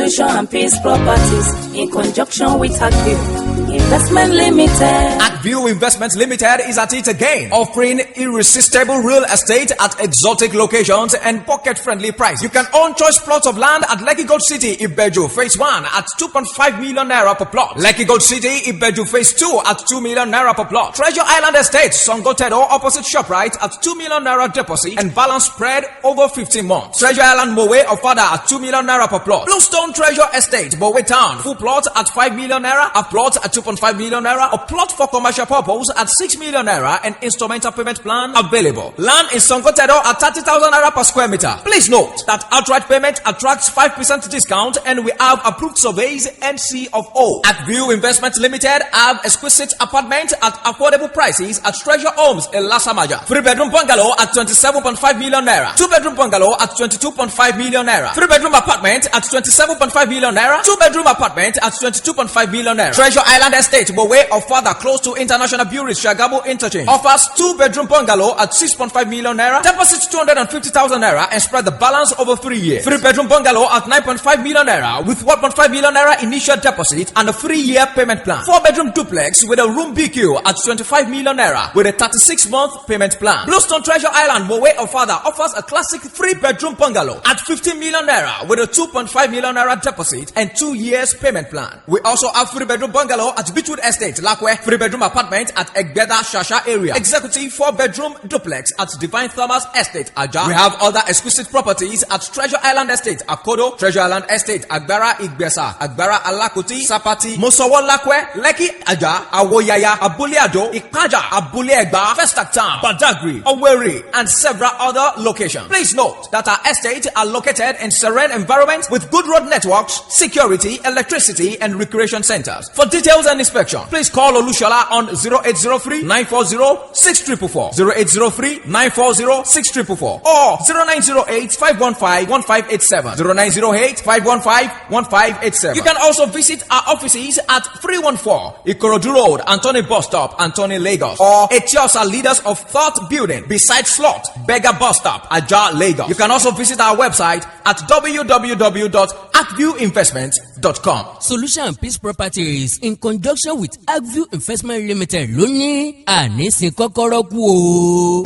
Solution and Peace Properties in conjunction with Agview Investment Limited. Agview Investment Limited is at it again, offering irresistible real estate at exotic locations and pocket-friendly price. You can own choice plots of land at Lekki Gold City, Ibeju Phase 1 at 2.5 million naira per plot. Lekki Gold City, Ibeju Phase 2 at 2 million naira per plot. Treasure Island Estate, Songotedo opposite ShopRite at 2 million naira deposit and balance spread over 15 months. Treasure Island Mowe of Fada at 2 million naira per plot. Bluestone Treasure Estate, Mowe Town, full plot at 5 million naira, a plot at 2.5 million naira, a plot for commercial purpose at 6 million naira, and instrumental payment plan available. Land in Songotedo at 30,000 naira per square meter. Please note that outright payment attracts 5% discount, and we have approved surveys and C of O. Agview Investment Limited have exquisite apartments at affordable prices at Treasure Homes in Lasamaja. 3-bedroom bungalow at 27.5 million naira. 2-bedroom bungalow at 22.5 million naira. 3-bedroom apartment at 27.5 million naira. 2-bedroom apartment at 22.5 million naira. Treasure Island Estate, Mowe of Further, close to International Bureau, Shagamu Interchange, offers 2-bedroom bungalow at 6.5 million naira. Deposit 250,000 naira and spread the balance over 3 years. 3-bedroom bungalow at 9.5 million naira with 1.5 million naira initial deposit and a 3-year payment plan. 4-bedroom duplex with a room BQ at 25 million naira with a 36-month payment plan. Bluestone Treasure Island, Mowe of Further, offers a classic 3-bedroom bungalow at 15 million naira with a 2.5 million naira deposit and 2 years payment plan. We also have 3-bedroom bungalow at Beechwood Estate, Lakwe, 3-bedroom apartment at Egbeda Shasha area, executive 4-bedroom duplex at Divine Thomas Estate, Aja. We have other exquisite properties at Treasure Island Estate, Akodo, Treasure Island Estate, Agbara Igbesa, Agbara Alakuti, Sapati, Mosowo Lakwe, Lekki, Aja, Awoyaya, Abuleado, Ikpaja, Abuleegba, Festac Town, Badagry, Owerri, and several other locations. Please note that our estates are located in serene environments with good road networks, security, electricity, and recreation centers. For details and inspection, please call Olushola on 0803-940-6444, 0803-940-6444, or 0908-515-1587, 0908-515-1587. You can also visit our offices at 314 Ikorodu Road, Anthony Bus Stop, Anthony, Lagos, or Etiosa Leaders of Thought Building beside Slot, Beggar Bus Stop, Aja, Lagos. You can also visit our website at www.agviewinvestment.com. Solution and Peace Properties in conjunction with Agview Investment Limited lónìí àníṣe kọ́kọ́rọ́ kú o.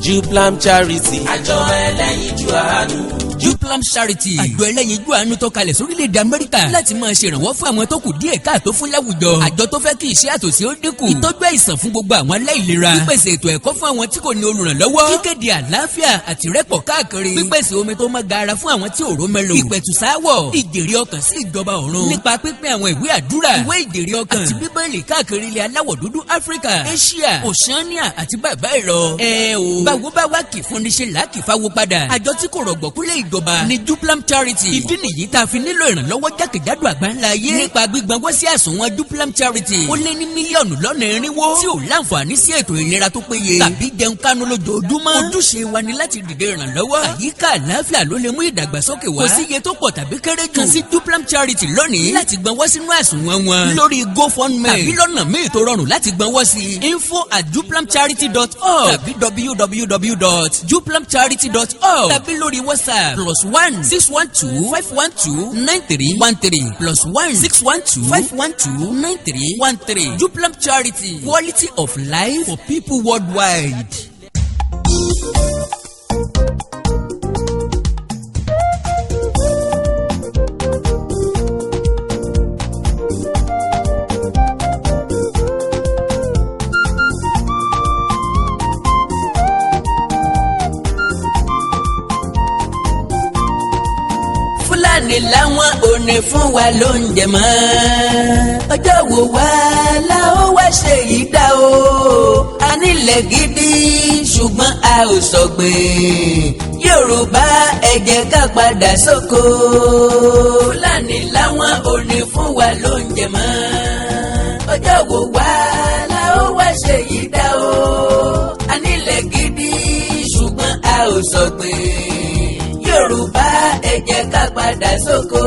Juplam Charity, àjọ ẹlẹ́yinjú àánú. Juplam Charity, àjọ ẹlẹ́yinjú àánú tó kalẹ̀ sórílẹ̀-èdè Amẹ́ríkà láti máa ṣèrànwọ́ fún àwọn tó kù díẹ̀ káàtó fún láwùjọ. Àjọ tó fẹ́ kí iṣẹ́ àtòsí ó dínkù, ìtọ́jú àìsàn fún gbogbo àwọn aláìlera, pípèsè ètò ẹ̀kọ́ fún àwọn tí kò ní olùrànlọ́wọ́, kíkéde àlàáfíà àti rẹ́pọ̀ káàkiri, pípèsè omi tó má gaara fún àwọn tí òró mẹ́lò, ìpẹ̀tùsáwọ̀, ìjèrè ọkàn sí ìjọba ọ̀run nípa pípín àwọn ìwé àdúrà, ìwé ìjèrè ọkàn àti bíbélì káàkiri ilẹ̀ aláwọ̀ dúdú Áfíríkà, Asia, Oceania àti bàbá ìrọ̀. Báwo bá wá kì fún níṣẹ́ làákì fáwọ́ padà. Àjọ tí kò rọ̀gbọ̀kúlẹ̀ ìjọba ni Juplam Charity. Ìdí nìyí tá a fi nílò ìrànlọ́wọ́ jákèjádò àgbáńlá ayé nípa gbígbọ́nwọ́ sí àsùnwọ̀n Juplam Charity. Ó lé ní mílíọ̀nù lọ́nà irinwó tí ò láǹfààní sí ètò ìlera tó péye tàbí jẹun kánú lójoojúmọ́. Ojúṣe wa ni láti dìde ìrànlọ́wọ́. Àyíká àlàáfíà ló lè mú ìdàgbàsókè wá. Kò sí iye tó pọ̀ tàbí kéré jù. Kàn sí Juplam Charity lónìí láti gbọ́nwọ́ sínú àsùnwọ̀n wọn lórí GoFundMe tàbí lọ́nà míì tó rọrùn láti gbọ́nwọ́ sí. info@juplamcharity.org tàbí www.juplamcharity.org tàbí lórí WhatsApp +1 612 512 9313 +1 612 512 9313. Juplam Charity, quality of life for people worldwide. Fúlàní làwọn ò ní fún wa lóúnjẹ mọ́. Ọjọ́ wo wá la ó wá ṣe yìí dá o. A nílẹ̀ gidi ṣùgbọ́n a ò sọ̀gbìn. Yorùbá ẹ jẹ́ ká padà sóko. Fúlàní làwọn ò ní fún wa lóúnjẹ mọ́. Ọjọ́ wo wá la ó wá ṣe yìí dá o. A nílẹ̀ gidi ṣùgbọ́n a ò sọ̀gbìn. Yorùbá ẹ jẹ́ ká padà sóko.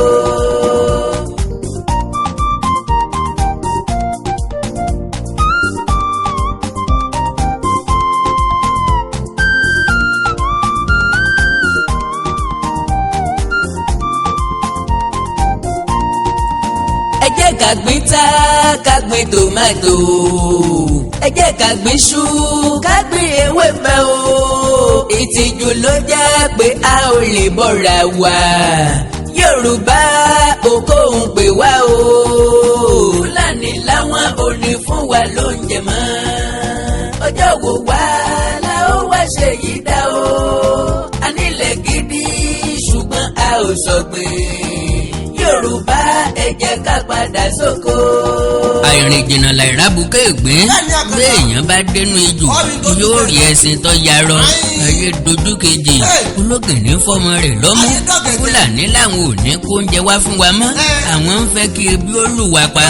ká gbin tá ká gbin tòmátò ẹ jẹ́ ká gbin ṣú ká gbin ewébẹ̀ o ìtìjú ló jẹ́ pé a ò lè bọ́ra wa Yorùbá oko ń pè wá o Fúlàní láwọn ò ní fún wa lóúnjẹ mọ́ ọjọ́ wo wá la ó wá ṣe yìí dá o a nílẹ̀ gidi ṣùgbọ́n a ò sọ̀gbìn Yorùbá ẹ jẹ́ ká padà sóko. àìrìn jìnnà láìrábùkẹ́ ìgbín béèyàn bá dénú ijù yóò rí ẹṣin tó yarọ ayé dojú kejì ológìní fọmọ rẹ̀ lọ́mú Fúlàní làwọn ò ní kó oúnjẹ wá fún wa mọ́ àwọn ń fẹ́ kí ebi ó lù wá pa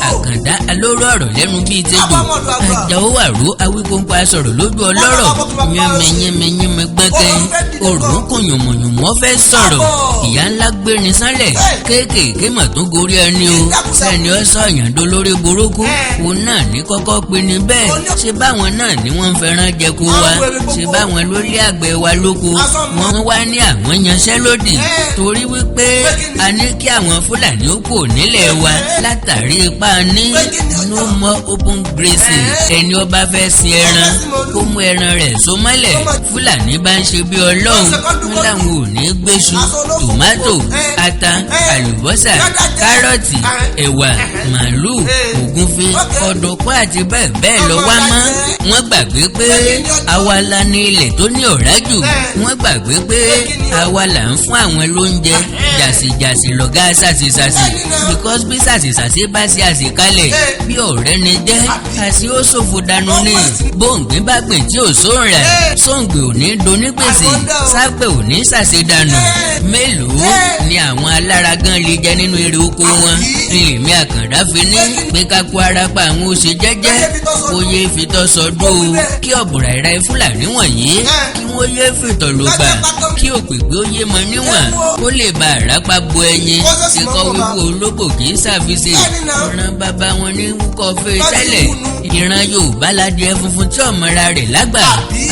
Àkàndá alóró ọ̀rọ̀ lẹ́nu bíi tẹ́jọ́ Àjàó Àró Awíkóńkó asọ̀rọ̀ lójú ọlọ́rọ̀ yẹmẹyẹmẹyẹmẹ gbẹ́kẹ́ òrùn kò yànmọ̀yànmọ́ fẹ́ sọ̀rọ̀ ìyá ńlá gbérin sánlẹ̀ kéékèèké mà tó gorí ẹni o ẹni ọ sọ̀yàn dó lórí burúkú òun náà ní kọ́kọ́ pe ni bẹ́ẹ̀ ṣé báwọn náà ni wọ́n ń fẹ́ràn jẹko wa ṣé báwọn ló lé àgbẹ̀ wa lóko wọ́n wá ní àwọn yanṣẹ́lódì torí wípé a ní kí àwọn Fúlàní ó kò nílẹ̀ wa látàrí ipá ní no more open grazing ẹni ó bá fẹ́ sin ẹran kó mú ẹran rẹ̀ so mọ́lẹ̀ Fúlàní bá ń ṣe bí Ọlọ́run wọn làwọn ò ní gbéṣu tòmátò ata àlùbọ́sà kárọ̀tì ẹ̀wà màálùú ògúnfe ọ̀dùnkún àti bẹ́ẹ̀ bẹ́ẹ̀ lọ wá mọ́ wọ́n gbàgbé pé àwa la ní ilẹ̀ tó ní ọ̀rá jù wọ́n gbàgbé pé àwa là ń fún àwọn lóúnjẹ jàsìjàsì lọ̀gá sàṣìṣàṣì because bí sàṣìṣàṣì bá ṣe àṣìkalẹ̀ bí ọ̀rẹ́ ni jẹ́ àṣì ó ṣòfò dànù ni bóńgbé bá gbìn tí ò sóńrà sóńgbè ò ní donígbèsè sápẹ̀ ò ní ṣàṣedànù mélòó ni àwọn alára gan lè jẹ nínú èrè oko wọn ìlèmí Àkàndá fi ní pé ká kó ara pa àwọn oṣù jẹ́jẹ́ kó yé fitọ́ sọdún kí ọ̀bùrà ìra Fúlàní wọ̀nyí kí wọ́n yé fìtọ̀ ló gbà kí òpèpè ó yé mọ níwọ̀n kó lè bá àrápá bo ẹyin tí kọ́ wíwú ológbò kì í ṣàfihàn ìran bàbá wọn ní wúkọ́ fẹ́ tẹ́lẹ̀ ìran Yorùbá ládìẹ funfun tí ọmọra rẹ̀ lágbà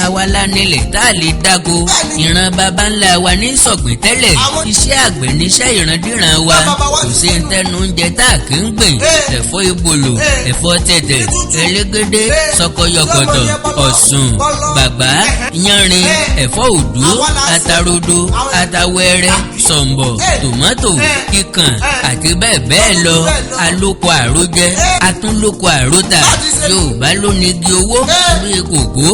àwa la nílẹ̀ tá a lè dáko ìran bàbá ńlá wa ní sọ̀gbìn tẹ́lẹ̀ iṣẹ́ àgbẹ̀ níṣẹ́ ìrandíran wa kò sí ntẹnu oúnjẹ tá a kì í gbìn ẹ̀fọ́ ìbòlò ẹ̀fọ́ tẹ̀tẹ̀ elégédé sọkọyọkọ̀tọ̀ ọ̀sùn bàbá yanrin ẹ̀fọ́ òdú atarodo atawẹ́rẹ́ sọ̀mbọ̀ tòmátò kíkàn àti bẹ́ẹ̀ bẹ́ẹ̀ lọ alóko àrójẹ atúnlóko àrótà Yorùbá ló ní igi owó bíi kòkó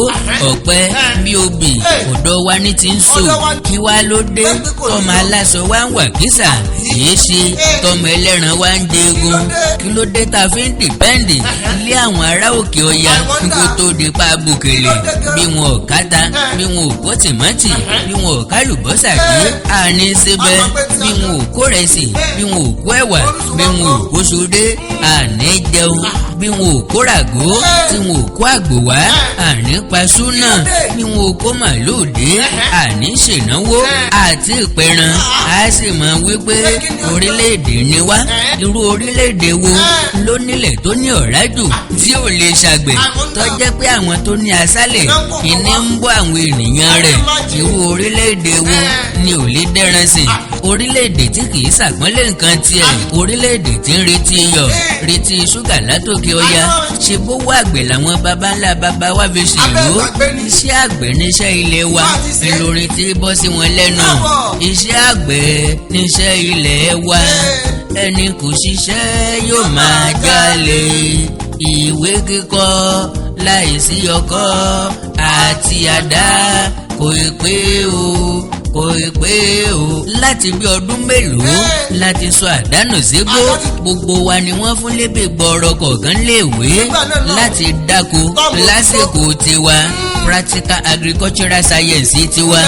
ọ̀pẹ bíi obì ọ̀dọ̀ wa ní ti ń so kí wá ló dé tọmọ aláṣọ wa ń wà kísà kìí ṣe tọmọ ẹlẹ́ran wa ń jẹgun kí ló dé ta fi ń dìpẹ́ǹdì ilé àwọn ará òkè ọya kó tó di pa bùkèlè bí wọn ò káta bí wọn ò kó tìmọ́tì bí wọn ò kálùbọ́sà kí àní síbẹ̀ bí wọn ò kó rẹsì bí wọn ò kó ẹ̀wà bí wọn ò kó sódé àní jẹun bí wọn ò kó ràgó tí wọn ò kó àgbò wá àní pasú náà bí wọn ò kó màlúù dé àní ṣènáwó àti ìpẹran a sì máa wípé orílẹ̀-èdè ni wá irú orílẹ̀-èdè wo ló nílẹ̀ tó ní ọ̀rá jù tí ò lè ṣàgbẹ̀ tó jẹ́ pé àwọn tó ní aṣálẹ̀ ìní ń bọ́ àwọn ènìyàn rẹ̀ irú orílẹ̀-èdè wo ni ò lè dẹ́ran sí orílẹ̀-èdè tí kì í ṣàpọ́nlé nǹkan tiẹ̀ orílẹ̀-èdè tí ń retí iyọ̀ retí ṣúgà látòkè ọya ṣe bówó àgbẹ̀ làwọn baba ńlá baba wa fi ṣèlú iṣẹ́ àgbẹ̀ níṣẹ́ ilé wa ìlórin tí bọ́ sí wọn lẹ́nu iṣẹ́ àgbẹ̀ níṣẹ́ ilé wa ẹni kò ṣiṣẹ́ yóò máa jalè ìwé kíkọ láìsí ọkọ́ àti àdá kò pé o kò pé o. láti bí ọdún mélòó láti sọ àdánù sígbó gbogbo wa ni wọ́n fún lébè gbọ́rọ̀ kọ̀ọ̀kan léèwé láti dáko lásìkò tiwa practical agricultural science tiwa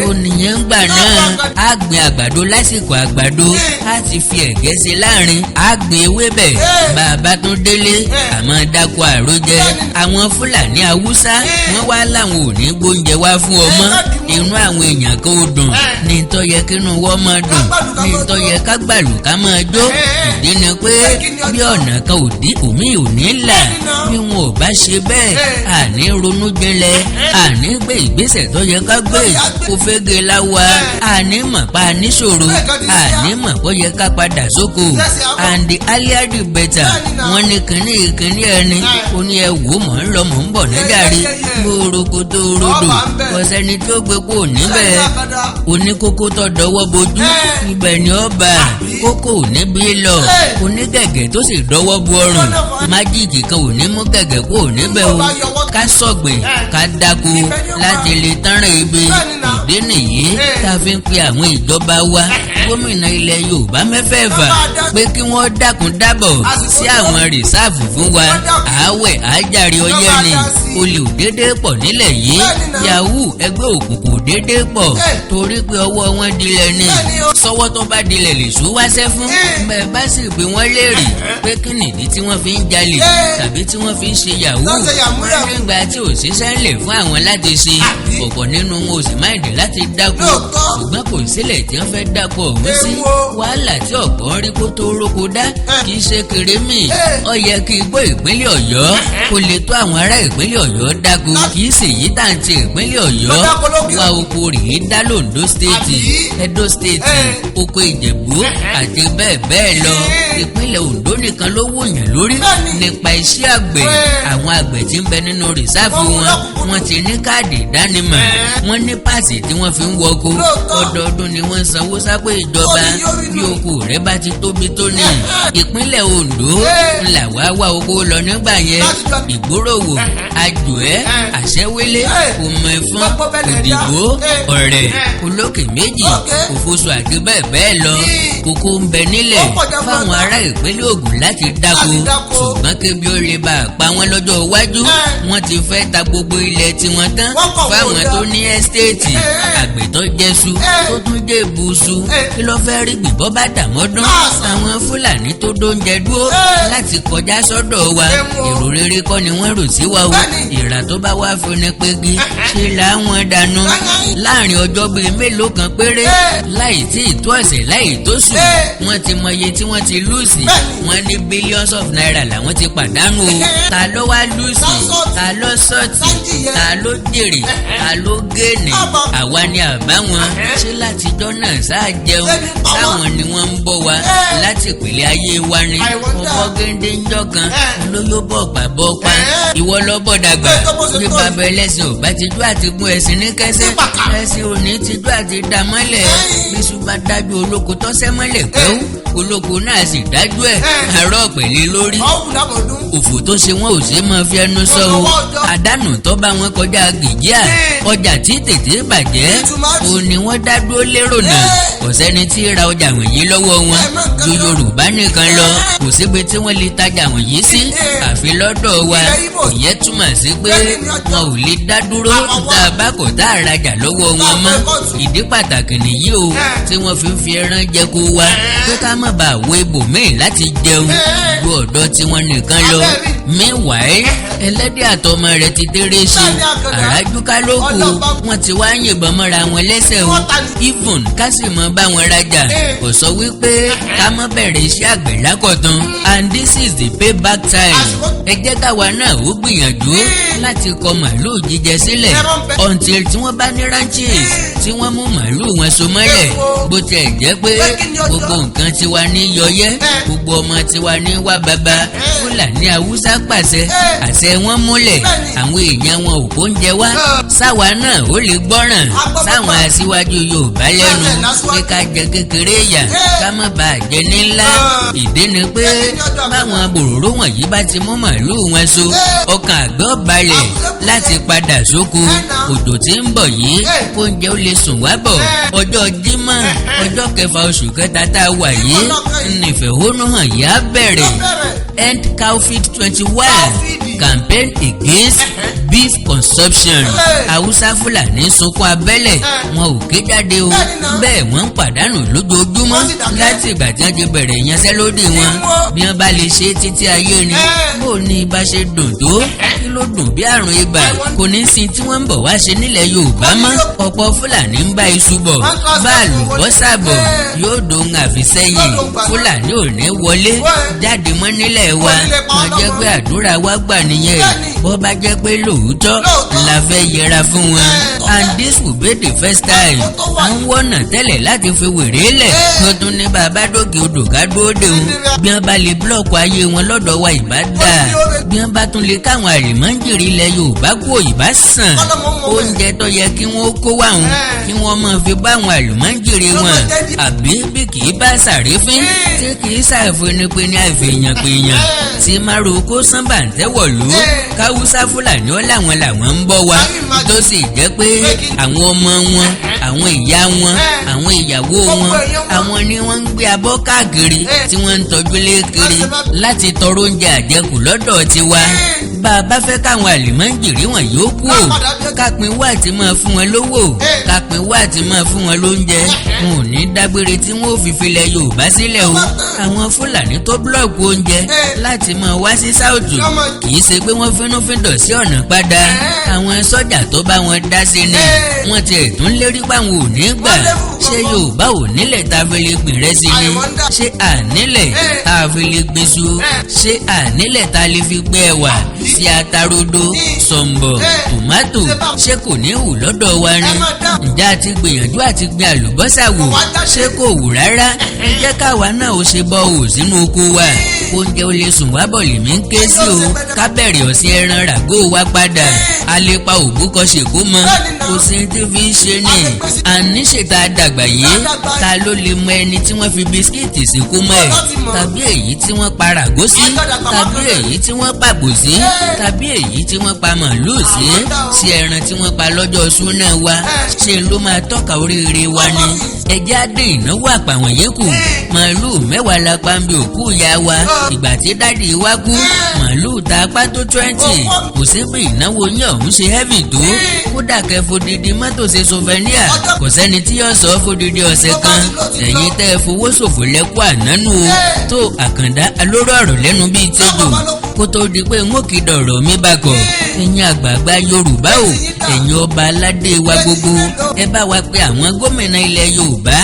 ó nìyẹn gbà náà á gbin àgbàdo lásìkò àgbàdo á ti fi ẹ̀gẹ́ sí láàrin á gbin ewébẹ̀ bàbá tún délé àmọ́ dáko àròjẹ àwọn Fúlàní Haúsá wọ́n wá láwọn ò ní gbóúnjẹ wá fún ọmọ inú àwọn èèyàn kan ò dùn ní tó yẹ kínú wọ́n máa dùn ní tó yẹ ká gbàlù ká máa jó. ìdí ni pé bí ọ̀nà kan ò dí omi ò ní là bí wọn ò bá ṣe bẹ́ẹ̀ àní ronú jinlẹ̀ àní gbé ìgbésẹ̀ tó yẹ ká gbé kó fẹ́gẹ́ láwa àní mọ̀ pa níṣòro àní mọ̀ kó yẹ ká padà sóko and the earlier the better. wọ́n ní kínní ẹni ó ní ẹ wò mọ̀ ń lọ mọ̀ ń bọ̀ níjàre gbòòrò tó rodò kò sẹ́ni tó gbé kó níbẹ̀ oníkókó tó dọwọ́ bojú ibẹ̀ ni ó bá kókó níbí lọ onígẹ̀gẹ̀ tó sì dọwọ́ bu ọrùn májíìkì kan ò ní mú gẹ̀gẹ̀ kó níbẹ̀ o ká sọ̀gbìn ká dáko láti lè tánràn ibi ìdí nìyí tá a fi ń pe àwọn ìjọba wa gómìnà ilẹ̀ Yorùbá mẹ́fẹ̀ẹ̀fà pé kí wọ́n dákun dábọ̀ sí àwọn rìsáàfù fún wa àáwẹ̀ àájàre ọyẹ́ ni olè ò dédé pọ̀ nílẹ̀ yìí yahoo ẹgbẹ́ òkùnkùn ò dédé pọ̀ torí pé ọwọ́ wọn dilẹ̀ ni sọ́wọ́ tó bá dilẹ̀ lè sún wáṣẹ́ fún bẹ́ẹ̀ bá sì bí wọ́n léèrè pé kí nìdí tí wọ́n fi ń jalè tàbí tí wọ́n fi ń ṣe yahoo nígbà tí òṣìṣẹ́ ń lè fún àwọn láti ṣe ọ̀pọ̀ nínú wọn ò sì máa dé láti dáko ṣùgbọ́n kò sílẹ̀ tí wọ́n fẹ́ dáko ọ̀hún sí wàhálà tí ọ̀pọ̀ rí kó tó róko dá kì í ṣe kèrémì ó yẹ kí igbó ìpínlẹ̀ Ọ̀yọ́ kó lè tó àwọn ará ìpínlẹ̀ Ọ̀yọ́ dáko kì í sì yí tàǹtì ìpínlẹ̀ Ọ̀yọ́ wá oko rèé dá l'Ondo state Edo state oko Ìjẹ̀bú àti bẹ́ẹ̀ bẹ́ẹ̀ lọ ìpínlẹ̀ Ondo nìkan ló wòyàn lórí nípa iṣẹ́ àgbẹ̀ àwọn àgbẹ̀ tí ń bẹ nínú rìsáàfù wọn ti ní káàdì ìdánimọ̀ wọn ní páàsì tí wọ́n fi ń wọko ọdọọdún ni wọ́n sanwó sápò ìjọba bí oko rẹ̀ bá ti tóbi tó ní ìpínlẹ̀ Ondo ńlá wá oko lọ nígbà yẹn Ìgbòròwò Àjòẹ́ Àṣẹwélé Òmẹ̀fọ́n Òdìgbò Ọ̀rẹ́ Olókè Méjì Òfosù àti bẹ́ẹ̀ bẹ́ẹ̀ lọ kókó ń bẹ nílẹ̀ fáwọn ará ìpínlẹ̀ Ògùn láti dáko ṣùgbọ́n kébi ó lè bá a pa wọ́n lọ́jọ́ iwájú wọ́n ti fẹ́ ta gbogbo ilẹ̀ tiwọn tán fáwọn tó ní ẹ́stéètì àgbẹ̀ tó jẹ́sù tó tún jẹ́ ìbùsù kí ló fẹ́ rí gbìbọ́ bá dàmọ́dún àwọn Fúlàní tó dóúnjẹ dúró láti kọjá sọ́dọ̀ wa èrò rere kọ́ ni wọ́n rò sí wa o ìrà tó bá wá fún ni pégi ṣe làwọn dànù láàrin ọjọ́ bíi mélòó kan péré láì tí ì tó ọ̀sẹ̀ láì tó sùn wọ́n ti mọ iye tí wọ́n ti lùsì wọ́n ní billions of naira làwọn ti pàdánù o ta ló wá lùsì ta ló sọ́ọ̀tì ta ló jèrè ta ló gèèní àwa ni àbá wọn ṣé látijọ́ náà sáà jẹun táwọn ni wọ́n ń bọ́ wa láti ìpìlẹ̀ ayé wa ni ọmọ géńdé ńjọ́ kan lóyó bọ̀ pàbọ̀ pa ìwọ lọ́bọ̀ dàgbà bí bàbá ẹlẹ́sìn ò bá ti jú àti gún ẹ̀sìn ní kẹsẹ̀ ẹ̀sìn ò ní ti jú àti dá mọ́lẹ̀ bíṣu bá dájú olóko tọ́sẹ́ mọ́lẹ̀ pẹ́wú olóko náà sì dájú ẹ̀ àárọ̀ pẹ̀lẹ́ lórí òfò tó ṣe wọn ò ṣe máa fi ẹnu sọ o àdánù tó bá wọn kọjá gègéà ọjà tí tètè bàjẹ́ òun ni wọ́n dá dúró lérò náà kò sẹ́ni tí ra ọjà wọ̀nyí lọ́wọ́ wọn ju Yorùbá nìkan lọ kò síbi tí wọ́n lè tajà wọ̀nyí sí àfi lọ́dọ̀ wa ìyẹn túmọ̀ sí pé wọn ò lè dá dúró tá a bá kò tá a rajà lọ́wọ́ wọn mọ́ ìdí pàtàkì nìyí o tí wọ́n fi ń fi ẹran jẹ kó wa pé ká má bàa wo ibòmíì láti jẹun ju ọ̀dọ̀ tiwọn nìkan lọ meanwhile ẹlẹ́dẹ̀ àtọmọ rẹ̀ ti déré ṣe àràjúká ló kù wọ́n ti wá yìnbọn mọ́ra wọn lẹ́sẹ̀ o even ká sì mọ bá wọn rajà kò sọ wípé ká má bẹ̀rẹ̀ iṣẹ́ àgbẹ̀ lákọ̀tún and this is the payback time ẹ jẹ́ káwa náà ó gbìyànjú láti kọ màálùú jíjẹ sílẹ̀ until tí wọ́n bá ní ranches tí wọ́n mú màálùú wọn so mọ́lẹ̀ bó tiẹ̀ jẹ́ pé gbogbo nǹkan tiwa ní yọyẹ́ gbogbo ọmọ tiwa ní wá bàbá Fúlàní Haúsá pàṣẹ àṣẹ wọn múlẹ̀ àwọn èèyàn wọn ò kó ń jẹ wá sáwa náà ó lè gbọ́ràn sáwọn aṣíwájú Yorùbá lẹ́nu pé ká jẹ kékeré yà ká má bàa jẹ ní ńlá ìdí ni pé báwọn bòròró wọ̀nyí bá ti mú màálùú wọn so ọkàn àgbẹ̀ balẹ̀ láti padà sóko òjò tí ń bọ̀ yìí oúnjẹ ó lè sùn wá bọ̀ ọjọ́ Jímọ̀ ọjọ́ kẹfà oṣù kẹta tá a wà yìí nífẹ̀hónúhàn yìí á bẹ̀rẹ̀ end Cowfield 21 campaign against beef consumption. Haúsá Fúlàní sunkún abẹ́lẹ̀ wọn ò ké jáde o bẹ́ẹ̀ wọ́n ń pàdánù lójoojúmọ́ láti ìgbà tí wọ́n ti bẹ̀rẹ̀ ìyanṣẹ́lódì wọn. Bí wọ́n bá lè ṣe títí ayé ni bó ní ibà ṣe dùn tó kí ló dùn bí àrùn ibà kò ní sin tí wọ́n ń bọ̀ wá ṣe nílẹ̀ Yorùbá mọ́. Ọ̀pọ̀ Fúlàní ń bá iṣu bọ̀ báàlù bọ́sà bọ̀ yóò dohun àfisẹ́yìn. Fúlàní ò ní wọlé jáde mọ́ nílẹ̀ wa wọ́n jẹ́ pé àdúrà wa gbà nìyẹn bó bá jẹ́ pé lóòótọ́ la fẹ́ yẹra fún wọn. And this will be the first time à ń wọ́nà tẹ́lẹ̀ láti fi wèrè lẹ̀ tó tún ní bàbá dókè odò ká dúró dé wọn. Bí wọ́n bá lè búlọ̀kù ayé wọn lọ́dọ̀ wa ìbá dáa. Bí wọ́n bá tún lè káwọn àlìmọ́ǹjìrì ilẹ̀ Yorùbá kú ìbá sàn. Oúnjẹ tó yẹ kí wọ́n kó wá wọn kí wọ́n máa fi bá àwọn àlìmọ́ǹjìrì wọn. Àbí bí kì í bá sàrífín tí kì í sàfúnipinni àfihàn tí márùkù sánbà ń tẹ́wọ̀lú káwúsá Fúlàní ó làwọn ń bọ̀ wá tó sì jẹ́ pé àwọn ọmọ wọn àwọn ìyá wọn àwọn ìyàwó wọn àwọn ni wọ́n ń gbé abọ́ káàkiri tí wọ́n ń tọ́jú lé kiri láti tọrọ oúnjẹ àjẹkù lọ́dọ̀ tiwa. Bá a bá fẹ́ káwọn àlìmọ́ǹjìrì wọn yóò kú o kápin wá ti máa fún wọn lówó kápin wá ti máa fún wọn lóúnjẹ wọn ò ní dágbére tí wọn ò fi filẹ̀ Yorùbá sílẹ̀ o. Àwọn Fúlàní tó búlọ̀kù oúnjẹ láti máa wá sí sáùtù kì í ṣe pé wọ́n fínúfíndọ̀ sí ọ̀nà padà àwọn sọ́jà tó bá wọn dá sí ni wọ́n ti ẹ̀tún lérí páwọn ò ní gbà. Ṣé Yorùbá ò nílẹ̀ tá a fi lè gbìn rẹ́sì ni ṣé ànílẹ̀ tá a fi lè gbìn iṣu ṣé ànílẹ̀ tá a lè fi gbé ẹ̀wà sí atarodo sọ̀m̀bọ̀ tòmátò ṣé kò ní wù lọ́dọ̀ wa ni. Ǹjẹ́ a ti gbìyànjú àti gbin àlùbọ́sà wò ṣé kò wù rárá. Ẹ jẹ́ káwa náà ó ṣe bọ́ ò sínú oko wa oúnjẹ ó lè sùn wá bọ̀ lèmi ń ké sí o ká bẹ̀rẹ̀ ọ̀sẹ̀ ẹran ràgó wa padà a lè pa òbúkọ ṣèkó mọ́ kò sí tí fi ń ṣe ni. Àníṣe tá a dàgbà yìí ta ló lè mọ ẹni tí wọ́n fi bisikíìtì sìnkú mọ́ ẹ̀ tàbí èyí tí wọ́n pa ràgó sí tàbí èyí tí wọ́n pàgbò sí tàbí èyí tí wọ́n pa màálù sí sí ẹran tí wọ́n pa lọ́jọ́ súná wa ṣe ló máa tọ́ka oríire wa ni. Ẹjẹ́ á dín ìnáwó àpàwọ̀n yẹn kù màálù 10 la pa ń bí òkú ìyá wa ìgbà tí dádì wa kú màálù ta apá tó 20 kò sí pé ìnáwó yẹn ọ̀hún ṣe heavy tó kódà kẹ́ fodidi mọ́tò ṣe souvenir kò sẹ́ni tí yóò sọ fodidi ọ̀sẹ̀ kan ẹ̀yin tẹ́ ẹ fowó ṣòfò lẹ́kọ́ ànánú o tó Àkàndá alóró ọ̀rọ̀ lẹ́nu bíi tẹ́jọ́ kó tó di pé n ó kì í dọ̀rọ̀ mi bá kọ̀ ẹ̀yin àgbààgbà Yorùbá o ẹ̀yin ọba aládé wa gbogbo ẹ bá wa pé àwọn gómìnà ilẹ̀ Yorùbá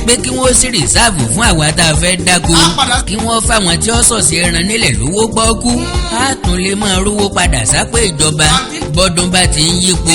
pé kí wọ́n sì rìsáàfù fún àwa tá a fẹ́ dáko kí wọ́n fáwọn tí ó sọ̀sì ẹran nílẹ̀ lówó gbọ́kú á tún lè máa rówó padà sápò ìjọba bọ́dún bá ti ń yípo.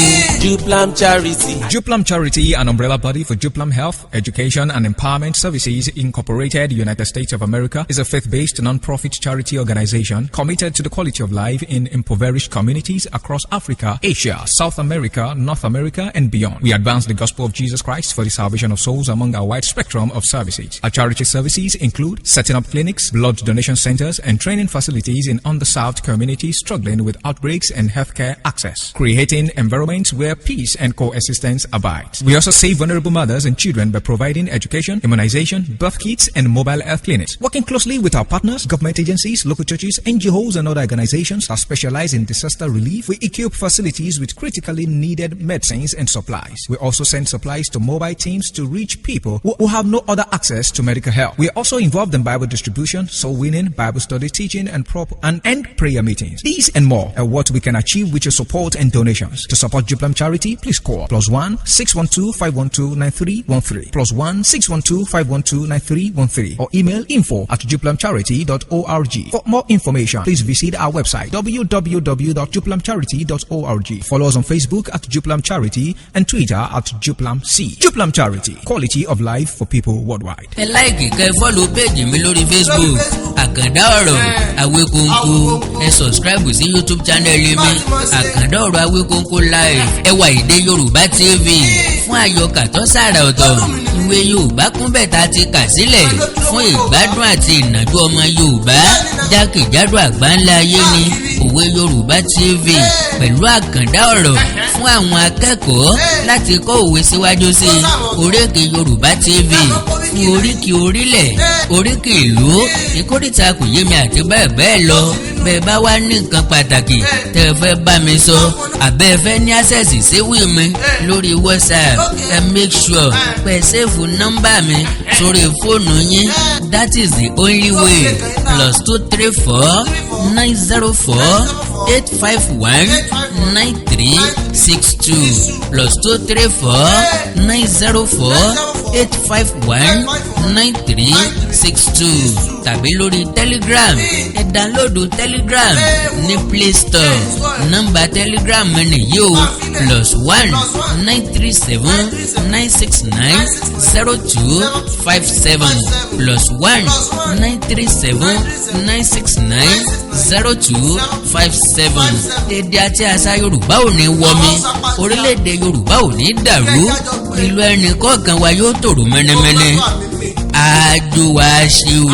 Juplam Charity. Juplam Charity, an umbrella body for Juplam Health, Education and Empowerment Services Incorporated, United States of America, is a faith-based non-profit charity organization committed to the quality of life in impoverished communities across Africa, Asia, South America, North America, and beyond. We advance the gospel of Jesus Christ for the salvation of souls among our wide spectrum of services. Our charity services include setting up clinics, blood donation centers, and training facilities in underserved communities struggling with outbreaks and healthcare access, creating environments where peace and coexistence abide. We also save vulnerable mothers and children by providing education, immunization, birth kits, and mobile health clinics. Working closely with our partners, government agencies, local churches, NGOs, and other organizations that specialize in disaster relief, we equip facilities with critically needed medicines and supplies. We also send supplies to mobile teams to reach people who have no other access to medical help. We are also involved in Bible distribution, soul winning, Bible study, teaching, and prayer meetings. These and more are what we can achieve with your support and donations. To support Juplam Charity, please call +1 612 512 9313 +1 612 512 9313 or email info@juplamcharity.org. For more information, please visit our website www.juplamcharity.org. Follow us on Facebook at Juplam Charity and Twitter at Juplam C. Juplam Charity, quality of life for people worldwide. Ẹ láìkì kẹ́ fọ́lù péjì mi lórí Facebook Àkàndá ọ̀rọ̀ Awíkonko. Ẹ subscribe sí YouTube channel mi Àkàndá ọ̀rọ̀ Awíkonko live. Ẹ wá Èdè Yorùbá TV fún àyọkà tó sára ọ̀tọ̀. Ìwé Yorùbá kún bẹ́ẹ̀ tá a ti kà sílẹ̀ fún ìgbádùn àti ìnàjú ọmọ Yorùbá jákèjádò àgbáńlá ayé ni Òwe Yorùbá TV pẹ̀lú Àkàndá ọ̀rọ̀ fún àwọn akẹ́kọ̀ọ́ láti kọ́ òwe síwájú sí Oríkì Yorùbá TV fún oríkì orílẹ̀ oríkì ìlú ìkórìtà kò yé mi àti bẹ́ẹ̀ bẹ́ẹ̀ lọ bẹ́ẹ̀ bá wá ní nǹkan pàtàkì tẹ́ ẹ fẹ́ bá mi sọ àbẹ́ ẹ fẹ́ ní access séwì mi lórí WhatsApp ẹ make sure pé save nọ́mbà mi sórí fóònù yín that is the only way +234 904 851 9362 +234 904 851 9362 tàbí lórí Telegram ẹ download Telegram ní Play Store nọ́mbà Telegram mi nìyí o +1 937 969 0257 +1 937 969 0257. Èdè àti àṣà Yorùbá ò ní wọmi orílẹ̀-èdè Yorùbá ò ní dàrú ìlú ẹnì kọ̀ọ̀kan wa yóò tòrò mẹ́nẹ́mẹ́nẹ́ àjò wa ṣe o.